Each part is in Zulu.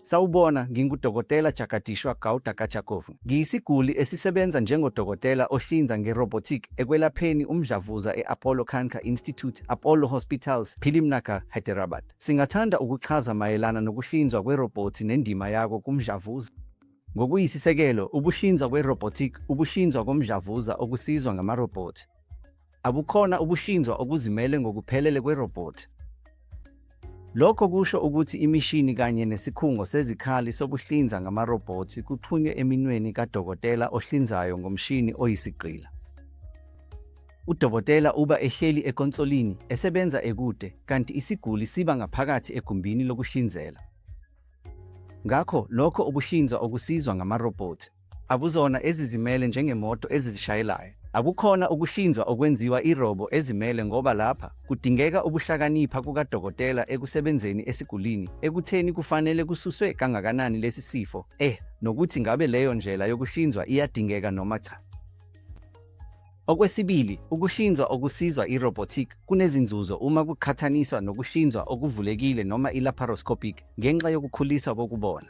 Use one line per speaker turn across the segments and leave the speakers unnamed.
Sawubona, nginguDokotela Jagadishwar Gowda Kajakovu. Ngiyisiguli esisebenza njengodokotela ohlinza nge-robotic ekwelapheni umdlavuza e-Apollo Cancer Institute, Apollo Hospitals, Philimnagar, Hyderabad. Singathanda ukuchaza mayelana nokuhlinzwa kwerobhothi nendima yako kumdlavuza. Ngokuyisisekelo, ukuhlinzwa kwe-robotic ukuhlinzwa komdlavuza okusizwa ngamarobhothi. Akukhona ukuhlinzwa okuzimele ngokuphelele kwerobhothi. Lokho kusho ukuthi imishini kanye nesikhungo sezikhali sokuhlinza ngamarobhothi kuxhunywe eminweni kadokotela ohlinzayo ngomshini oyisigqila. Udokotela uba ehleli ekonsolini esebenza ekude kanti isiguli siba ngaphakathi egumbini lokuhlinzela. Ngakho lokho ukuhlinzwa okusizwa ngamarobhothi. Akuzona ezizimele njengemoto ezizishayelayo. Akukhona ukuhlinzwa okwenziwa irobo ezimele ngoba lapha kudingeka ukuhlakanipha kukadokotela ekusebenzeni esigulini ekutheni kufanele kususwe kangakanani lesi sifo, eh nokuthi ngabe leyo ndlela yokuhlinzwa iyadingeka noma cha. Okwesibili, ukuhlinzwa okusizwa i-robotic kunezinzuzo uma kuqhathaniswa nokuhlinzwa okuvulekile noma i-laparoscopic ngenxa yokukhuliswa kokubona.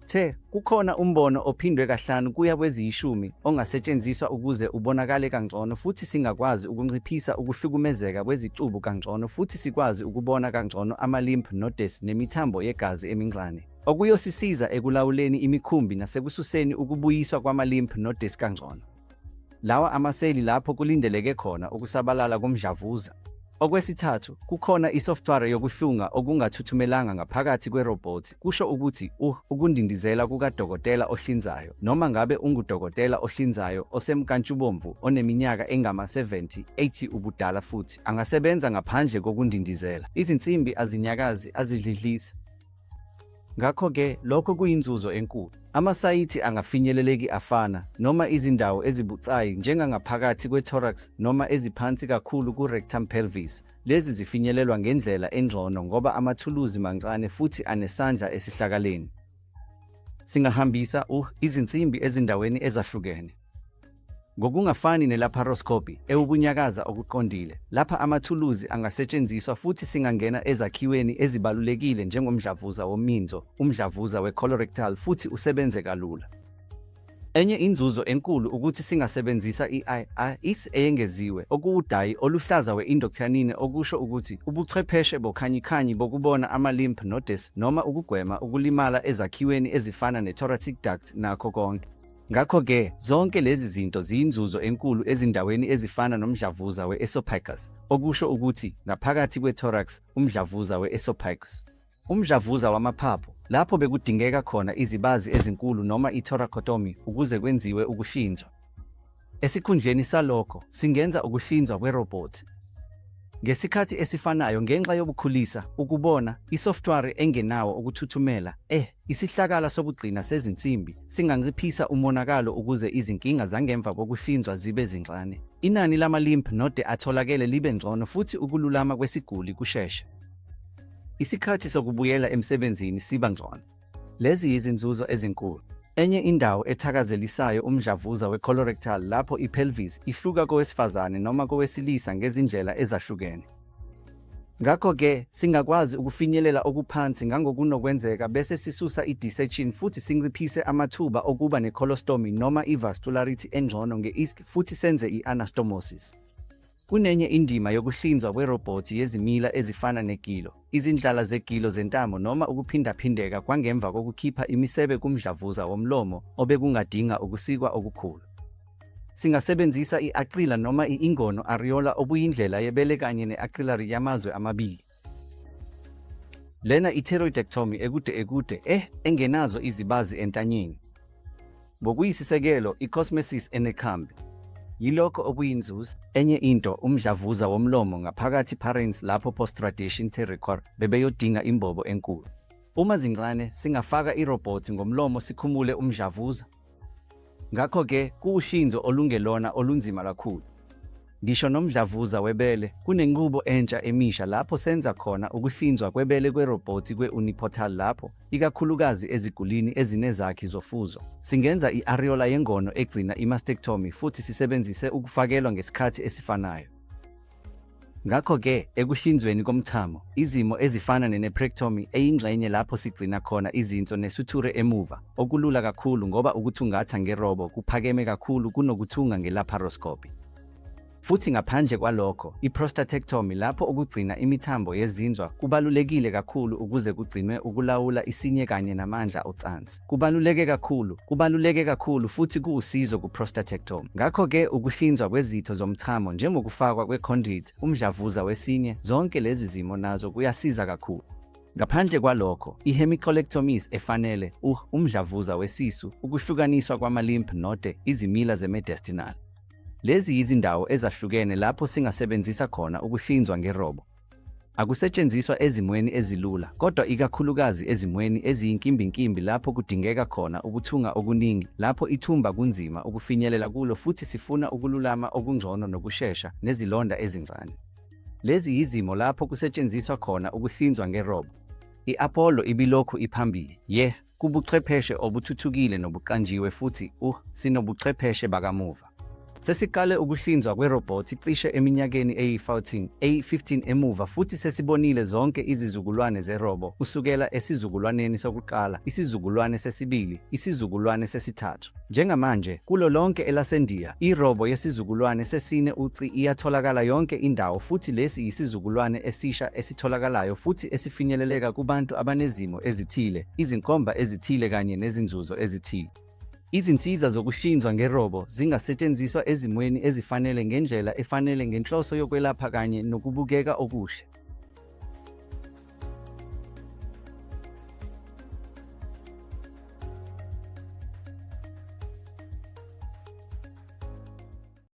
The, kukhona umbono ophindwe kahlanu kuya kweziyishumi ongasetshenziswa ukuze ubonakale kangcono futhi singakwazi ukunciphisa ukuhlukumezeka kwezicubu kangcono futhi sikwazi ukubona kangcono ama-lymph nodes nemithambo yegazi emincane, okuyosisiza ekulawuleni imikhumbi nasekususeni ukubuyiswa kwama-lymph nodes kangcono. Lawa amaseli lapho kulindeleke khona ukusabalala komdlavuza. Okwesithathu, kukhona isoftware yokuhlunga okungathuthumelanga ngaphakathi kwerobhothi, kusho ukuthi ukundindizela kukadokotela ohlinzayo, noma ngabe ungudokotela ohlinzayo osemnkantshubomvu oneminyaka engama-70, 80 ubudala futhi angasebenza ngaphandle kokundindizela. Izinsimbi azinyakazi, azidlidlizi. Ngakho-ke, lokho kuyinzuzo enkulu. Amasayithi angafinyeleleki afana, noma izindawo ezibucayi njengangaphakathi kwe-thorax noma eziphansi kakhulu ku-rectum pelvis, lezi zifinyelelwa ngendlela engcono ngoba amathuluzi mancane futhi anesandla esihlakaleni. Singahambisa izinsimbi ezindaweni ezahlukene. Ngokungafani ne-laparoscopy ewukunyakaza okuqondile, lapha amathuluzi angasetshenziswa futhi singangena ezakhiweni ezibalulekile njengomdlavuza wominzo, umdlavuza we-colorectal futhi usebenze kalula. Enye inzuzo enkulu ukuthi singasebenzisa i-IS eyengeziwe, okuwudayi oluhlaza we-indocyanine okusho ukuthi ubuchwepheshe bokhanyikhanyi bokubona ama-lymph nodes noma ukugwema ukulimala ezakhiweni ezifana ne-thoracic duct nakho konke. Ngakho-ke, zonke lezi zinto ziyinzuzo enkulu ezindaweni ezifana nomdlavuza we-esophagus, okusho ukuthi, ngaphakathi kwe-thorax, umdlavuza we-esophagus, umdlavuza wamaphaphu, lapho bekudingeka khona izibazi ezinkulu noma i-thoracotomy ukuze kwenziwe ukuhlinzwa. Esikhundleni salokho, singenza ukuhlinzwa kwerobhothi. Ngesikhathi esifanayo, ngenxa yokukhulisa ukubona, isoftware engenawo ukuthuthumela, eh, isihlakala sokugcina sezinsimbi, singanciphisa umonakalo ukuze izinkinga zangemva kokuhlinzwa zibe zincane, inani lama-lymph node atholakele libe ngcono futhi ukululama kwesiguli kusheshe. Isikhathi sokubuyela emsebenzini siba ngcono. Lezi yizinzuzo ezinkulu. Enye indawo ethakazelisayo umdlavuza we-colorectal lapho i-pelvis ihluka kowesifazane noma kowesilisa ngezindlela ezahlukene. Ngakho-ke, singakwazi ukufinyelela okuphansi ngangokunokwenzeka bese sisusa i-dissection futhi sinciphise amathuba okuba ne-colostomy noma i-vascularity engcono nge-ISK futhi senze i-anastomosis. Kunenye indima yokuhlinzwa kwerobhothi yezimila ezifana negilo, izindlala zegilo zentamo noma ukuphindaphindeka kwangemva kokukhipha imisebe kumdlavuza womlomo obekungadinga ukusikwa okukhulu. Singasebenzisa i-axilla noma i-ingono areola okuyindlela yebele kanye ne-axillary yamazwe amabili. Lena i-thyroidectomy ekude ekude eh engenazo izibazi entanyeni. Ngokuyisisekelo, i-cosmesis enekhambi. Yilokho okuyinzuzo. Enye into, umdlavuza womlomo ngaphakathi pharynx lapho post-radiation therapy bebeyodinga imbobo enkulu. Uma zincane, singafaka irobhothi ngomlomo sikhumule umdlavuza. Ngakho-ke, kuwuhlinzo olungelona olunzima kakhulu. Ngisho nomdlavuza webele, kunenqubo entsha emisha lapho senza khona ukuhlinzwa kwebele kwerobhothi kwe-uniportal lapho, ikakhulukazi ezigulini ezinezakhi zofuzo, singenza i-areola yengono egcina i-mastectomy futhi sisebenzise ukufakelwa ngesikhathi esifanayo. Ngakho-ke, ekuhlinzweni komchamo, izimo ezifana ne-nephrectomy eyingxenye lapho sigcina khona izinso ne-suture emuva, okulula kakhulu ngoba ukuthungatha ngerobo kuphakeme kakhulu kunokuthunga nge-laparoscopy. Futhi ngaphandle kwalokho, i-prostatectomy lapho ukugcina imithambo yezinzwa kubalulekile kakhulu ukuze kugcinwe ukulawula isinye kanye namandla ocansi. Kubaluleke kakhulu, kubaluleke kakhulu futhi kuwusizo ku-prostatectomy. Ngakho-ke ukuhlinzwa kwezitho zomchamo njengokufakwa kwe-conduit, umdlavuza wesinye, zonke lezi zimo nazo kuyasiza kakhulu. Ngaphandle kwalokho, i-hemicolectomies efanele, umdlavuza wesisu, ukuhlukaniswa kwama-lymph node, izimila ze-mediastinal. Lezi yizindawo ezahlukene lapho singasebenzisa khona ukuhlinzwa ngerobo. Akusetshenziswa ezimweni ezilula, kodwa ikakhulukazi ezimweni eziyinkimbinkimbi lapho kudingeka khona ukuthunga okuningi, lapho ithumba kunzima ukufinyelela kulo futhi sifuna ukululama okungcono nokushesha, nezilonda ezincane. Lezi yizimo lapho kusetshenziswa khona ukuhlinzwa ngerobo. I-Apollo ibilokhu iphambili, yeah, kubuchwepheshe obuthuthukile nobuqanjiwe futhi sinobuchwepheshe bakamuva. Sesiqale ukuhlinzwa kwerobhothi cishe eminyakeni eyi-14, eyi-15 emuva futhi sesibonile zonke izizukulwane zerobo kusukela esizukulwaneni sokuqala, isizukulwane sesibili, isizukulwane sesithathu. Njengamanje, kulo lonke elaseNdiya, irobo yesizukulwane sesine uci iyatholakala yonke indawo futhi lesi yisizukulwane esisha esitholakalayo futhi esifinyeleleka kubantu abanezimo ezithile, izinkomba ezithile kanye nezinzuzo ezithile. Izinsiza zokuhlinzwa ngerobo zingasetshenziswa ezimweni ezifanele ngendlela efanele ngenhloso yokwelapha kanye nokubukeka okuhle.